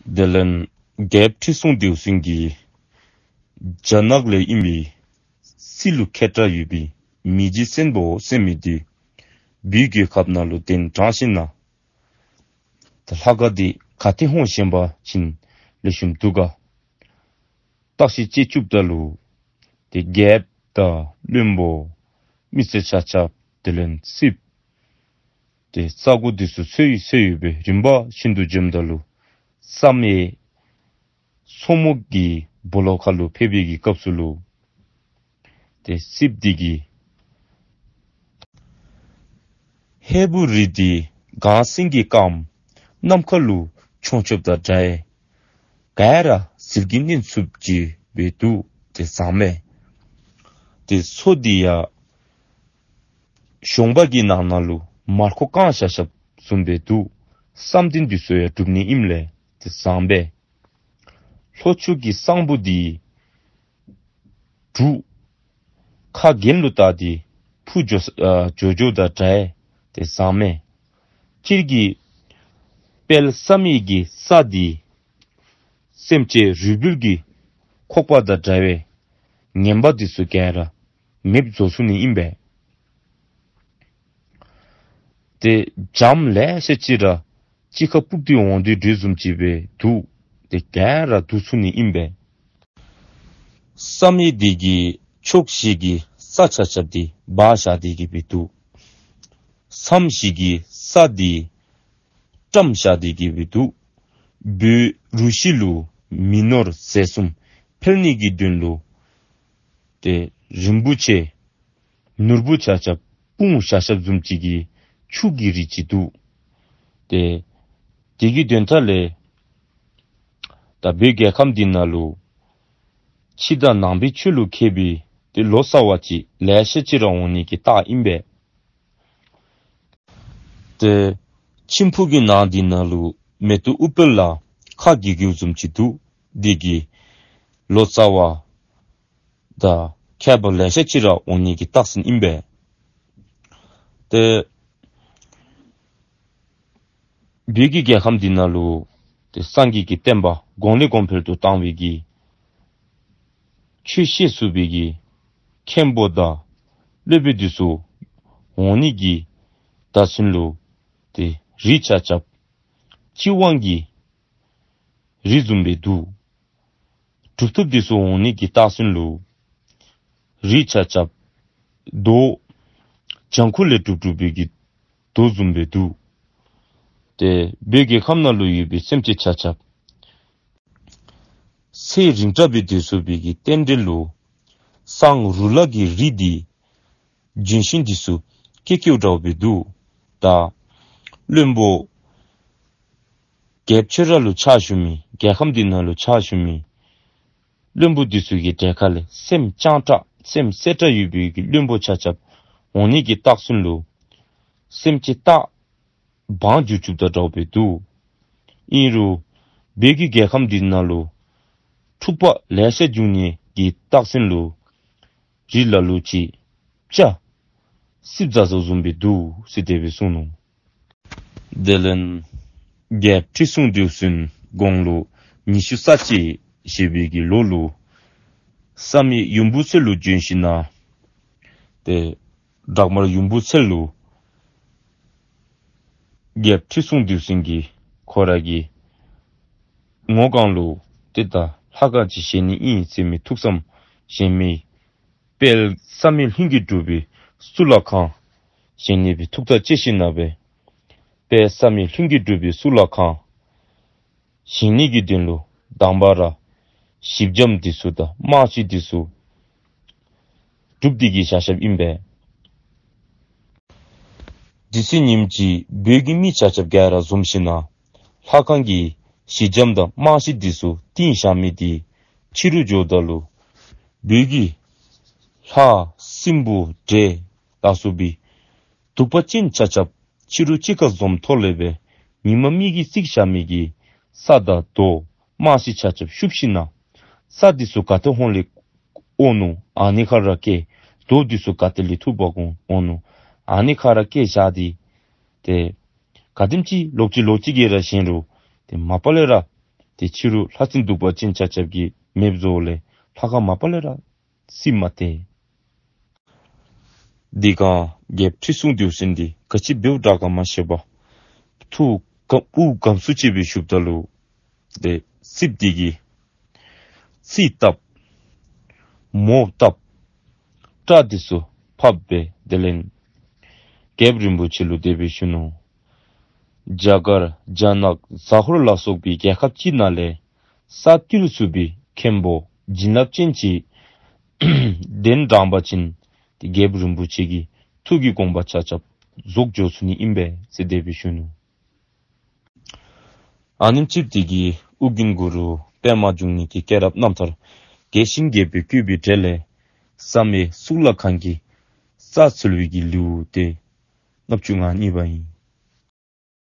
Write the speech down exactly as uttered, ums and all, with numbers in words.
དེ་ལས་རྒྱལཔོ་ཁྲི་སྲོང་ལྡེའུ་བཙན་གྱི་རྒྱ་ནག་ལས་ཨིན་པའི་སྲིད་ལུ་མཁས་དྲགས་ཡོད་པའི་མི་རྗེ་བཙན་པོ་ཟེར་མི་འདི་བོད་རྒྱལ་ཁབ་ནང་ལུ་གདན་དྲངས་ཞིནམ་ལས་ཏེ་ལྷ་ཁང་འདི་ག་ཏེ་ཧོང་བཞེངས་པ་ཅིན་ལེགས་ཤོམ་འདུག་ག། བརྟག་ཞིབ་དཔྱད་བཅུགཔ་ད་ལུ་ཏེ་རྒྱལཔོ་དང་བློན་པོ་མི་སེར་ཆ་ཁྱབ་དེ་ལས་སྲིདཔ་ཏེ་ས་གོ་འདི་ཚུ་འཚོལ་ཡི་འཚོལ་ཡི་སྦེ་རིམ་པ་བཞིན་དུ་འཛོམསཔ་ད་ལུ་བསམ་ཡས་མཚོ་མོ་གི་སྦོ་ལོགས་ཁ་ལུ་ཕེབས་པའི་གི་སྐབས་སུ་ལུ་ཏེ་སྲིདཔ་འདི་གིས་ཧས་པོ་རི་འདི་གངས་སེང་གེ་དཀརམོ་ནམ་མཁའ་ལུ་མཆོང་མཆོངམ་དང་འདྲཝ་ག་ར་ཟིལ་གྱིས་མནན་ཚུགསཔ་ཅིག་སྦེ་འདུག། ཏེ་བཟང་མས། ཏེ་མཚོ་འདི་ཡང་གཞོང་པ་གི་ནང་ན་ལུ་མར་ཁུ་བཀང་བཞག་བཞགཔ་བཟུམ་སྦེ་འདུག། བསམ་དོན་འདི་ཚུ་ཡང་འགྲུབ་ནི་ཨིནམ་ལས་ཏེ་བཟང་པས། ལྷོ་ཕྱོགས་ཀྱི་གསང་ཕུ་འདི་འབྲུག་ཁ་གྱེན་ལུ་བལྟ་སྟེ་འཕུར་འགྱོ་ཨ་འགྱོ་འགྱོཝ་དང་འདྲཝ་ཏེ་བཟང་མས། སྤྱིར་གྱིས་དཔལ་བསམ་ཡས་ཀྱི་ས་འདི་སེམས་ཅན་རུས་སྦལ་གྱི་ཁོག་པ་དང་འདྲ་བའི་ངན་པ་འདི་ཚུ་ག་ར་མེདཔ་བཟོ་ཚུགས་ནི་ཨིན་པས། ཏེ་འཇམ་ལེ་ཤ་ཅིག་ར་གཅིག་ཁར་སྤུབས་ཏེ་འོང་སྟེ་འདྲེ་བཟུམ་ཅིག་སྦེ་འདུག། ཏེ་ག་ར་བསྡུ་ཚུགས་ནི་ཨིན་པས། བསམ་ཡས་འདི་གི་ཕྱོགས་བཞི་གི་ས་ཆ་ཁྱབ་འདི་སྦ་བཞག་སྟེ་གི་སྦེ་འདུག། མཚམས་བཞི་གི་ས་འདི་བཀྲམ་བཞག་སྟེ་གི་སྦེ་འདུག། བོད་རུ་བཞི་ལུ་མི་ནོར་ཟས་གསུམ་འཕེལ་ནི་གི་དོན་ལུ་ཏེ་རིན་པོ་ཆེ་ནོར་བུ་ཆ་ཁྱབ་སྤུངས་བཞག་བཞགཔ་བཟུམ་ཅིག་གི་ཆུ་གི་རི་ཅིག་འདུག། ཏེ་དེ་གི་དོན་དག་ལས་ད་བོད་རྒྱལ་ཁམས་འདི་ནང་ལུ་ཕྱི་དང་ནང་པའི་ཆོས་ལུ་མཁས་པའི་ཏེ་ལོ་ཙཱ་བ་ཅིག་ལེ་ཤ་ཅིག་ར་འོང་ནི་གི་རྟགས་ཨིན་པས། ཏེ་ཁྱིམ་ཕུག་གི་ནང་འདི་ནང་ལུ་མེ་ཏོག་ཨུཏྤལ་ལ་ཁ་གི་གི་བཟུམ་ཅིག་འདུག། འདི་གིས་ལོ་ཙཱ་བ་དང་མཁས་པ་ལེ་ཤ་ཅིག་ར་འོང་ནི་གི་རྟགས་མཚན་ཨིན་པས། ཏེ་བོད་ཀྱི་རྒྱལ་ཁམས་འདི་ནང་ལུ་ཏེ་སངས་རྒྱས་ཀྱི་བསྟན་པ་གོང་ལས་གོང་འཕེལ་དུ་བཏང་བའི་གི་ཆོས་བཤད་ཚུགས་པའི་གི་མཁན་པོ་དང་སློབ་དཔོན་འདི་ཚུ་འོང་ནི་གི་རྟགས་མཚན་ལུ་ཏེ་རི་ཆ་ཁྱབ་ལྕི་བ་གི་རི་བཟུམ་སྦེ་འདུག། གྲུབ་ཐོབ་འདི་ཚུ་འོང་ནི་གི་རྟགས་མཚན་ལུ་རི་ཆ་ཁྱབ་རྡོ་ལྗང་ཁུ་ལས་གྲུབ་གྲུབ་པའི་གི་རྡོ་བཟུམ་སྦེ་འདུག། ཏེ་བོད་རྒྱལ་ཁམས་ནང་ལུ་ཡོད་པའི་སེམས་ཅན་ཆ་ཁྱབ་ཚེ་རིང་དྲགས་སྦེ་སྡོད་ཚུགས་པའི་གི་རྟེན་འབྲེལ་ལུ་སང་རུ་ལ་གི་རི་འདི་ལྗོན་ཤིང་འདི་ཚུ་ཀེ་ཀེ་འདྲཝ་སྦེ་འདུག། ད་བློན་པོ་རྒྱལཔོ་ཁྱོད་ར་ལུ་ཕྱག་ཞུ་མི་རྒྱལ་ཁམས་འདི་ནང་ལུ་ཕྱག་ཞུ་མི་བློན་པོ་འདི་ཚུ་གི་གྲལ་ཁ་ལས་སེམས་སྤྱང་དྲགས་སེམས་གསལ་དྲགས་ཡོད་པའི་གི་བློན་པོ་ཆ་ཁྱབ་འོང་ནི་གི་རྟགས་མཚན་ལུ་སེམས་ཅན་སྟག་བང་རྒྱུག་རྒྱུགཔ་དང་འདྲཝ་སྦེ་འདུག། ཨིན་རུང་བོད་ཀྱི་རྒྱལ་ཁམས་འདི་ནང་ལུ་འཁྲུག་པ་ལེ་ཤ་འབྱུང་ནི་གི་རྟགས་མཚན་ལུ་རི་ལ་ལུ་ཅིག་སྤྱ་སྲིབ་ཟ་ཟཝ་བཟུམ་སྦེ་འདུག་ཟེར་དེ་སྦེ་གསུངས་ནུག། དེ་ལས་རྒྱལཔོ་ཁྲི་སྲོང་ལྡེའུ་བཙན་དགུང་ལོ་ཉི་ཤུ་རྩ་གཅིག་བཞེས་པའི་གི་ལོ་ལུ་བསམ་ཡས་ཡུམ་བུ་ཚལ་ལུ་བྱོན་ཞིནམ་ལས་ཏེ་བྲག་དམར་ཡུམ་བུ་ཚལ་ལུ་རྒྱལཔོ་ཁྲི་སྲོང་ལྡེའུ་བཙན་གྱིས་ཁོ་ར་གི་ངོ་གང་ལུ་ཏེ་ད་ལྷ་ཁང་ཅིག་བཞེངས་ནི་ཨིན་ཟེར་མི་ཐུགས་བསམ་བཞེས་མི་དཔལ་བསམ་ཡས་ལྷུན་གྱིས་གྲུབ་པའི་གཙུག་ལག་ཁང་བཞེངས་ནི་སྦེ་ཐུགས་ཐག་བཅད་ཞིནམ་ལས་དཔལ་བསམ་ཡས་ལྷུན་གྱིས་གྲུབ་པའི་གཙུག་ལག་ཁང་བཞེངས་ནི་གི་དོན་ལུ་དང་པ་ར་ཞི་འཇམ་འདི་ཚུ་དང་དམག་སྤྱི་འདི་ཚུ་སྒྲུབ་སྟེ་གི་བཞག་བཞགཔ་ཨིན་པས། དེ་ཚེ་ཉིནམ་གཅིག་བོད་ཀྱི་མི་ཆ་ཁྱབ་ག་ར་འཛོམས་ཞིནམ་ལས་ལྷ་ཁང་གི་ཞི་འཇམ་དང་དམག་སྤྱི་འདི་ཚུ་བཏིང་བཞག་མི་འདི་ཕྱི་རུ་འགྱོཝ་ད་ལུ་བོད་ཀྱི་ལྷ་སྲིན་པོ་འདྲེ་ལ་སོགས་པའི་གདུག་པ་ཅན་ཆ་ཁྱབ་ཕྱི་རུ་གཅིག་ཁར་འཛོམས་ཐོག་ལས་སྦེ་མི་མ་མི་གིས་བརྩིགས་བཞག་མི་གི་ས་དང་རྡོ་དམག་སྤྱི་ཆ་ཁྱབ་བཤུབས་ཞིནམ་ལས་ས་འདི་ཚུ་ག་ཏེ་ཧོང་ལས་འོང་ནུག། ཨ་ནི་ཁར་ར་བཀལ། རྡོ་འདི་ཚུ་ག་ཏེ་ལས་འཐུ་འབག་འོང་ནུག། ཨ་ནི་ཁར་ར་བཀལ་བཞག་སྟེ་ཏེ་ག་དེམ་ཅིག་ལོག་ཅི་ལོག་ཅི་གི་ར་བཞེངས་རུང་ཏེ་མ་པ་ལས་ར་ ཏེ་ཕྱི་རུ་ལྷ་སྲིན་གདུག་པ་ཅན་ཆ་ཁྱབ་ཀྱིས་མེདཔ་བཟོཝ་ལས་ལྷ་ཁང་མ་པ་ལས་ར་སྲིད་མ་སྟེར། དེ་སྒང་རྒྱལཔོ་ཁྲི་སྲོང་ལྡེའུ་བཙན་འདི་ག་ཅི་འབདཝ་དྲག་ག་མ་ཤེས་པར་ཐུགས་དགའ་དབུགས་དགའ་བསུ་ཆེ་སྦེ་བཞུགསཔ་ད་ལུ་ཏེ་སྲིདཔ་དེ་གིས་རྩིས་བཏབ། མོ་བཏབ། སྐྲ་དེ་ཚུ་ཕབ་སྦེ་དེ་ལས་རྒྱལཔོ་རིན་པོ་ཆེ་ལུ་དེ་སྦེ་ཞུ་ནུག། རྒྱ་གར་རྒྱ་ནག་ཟ་ཧོར་ལ་སོགས་པའི་རྒྱལ་ཁབ་ཅིག་ནང་ལས་ས་བསྒྱུར་ཚུགས་པའི་མཁན་པོ་བྱིན་རླབས་ཅན་ཅིག་གདན་དྲངས་པ་ཅིན་ཏེ་རྒྱལཔོ་རིན་པོ་ཆེ་གི་ཐུགས་ཀྱི་དགོངས་པ་ཆ་ཁྱབ་རྫོགས་འགྱོ་ཚུགས་ནི་ཨིན་པས་ཟེར་དེ་སྦེ་ཞུ་ནུག། ཨ་ནེམ་ཅིག་དེ་གིས་ཨོ་རྒྱན་གུ་རུ་པདྨ་འབྱུང་གནས་ཀྱི་སྐྱེས་རབས་རྣམ་ཐར་རྒྱས་ཤིང་རྒྱས་པར་བཀོད་པའི་གྲས་ལས་བསམ་ཡས་གཙུག་ལག་ཁང་གི་རྩ་འཚོལ་བའི་གི་ལེའུ་སྟེ་ལྔ་བཅུ་ང་གཉིས་པ་ཨིན།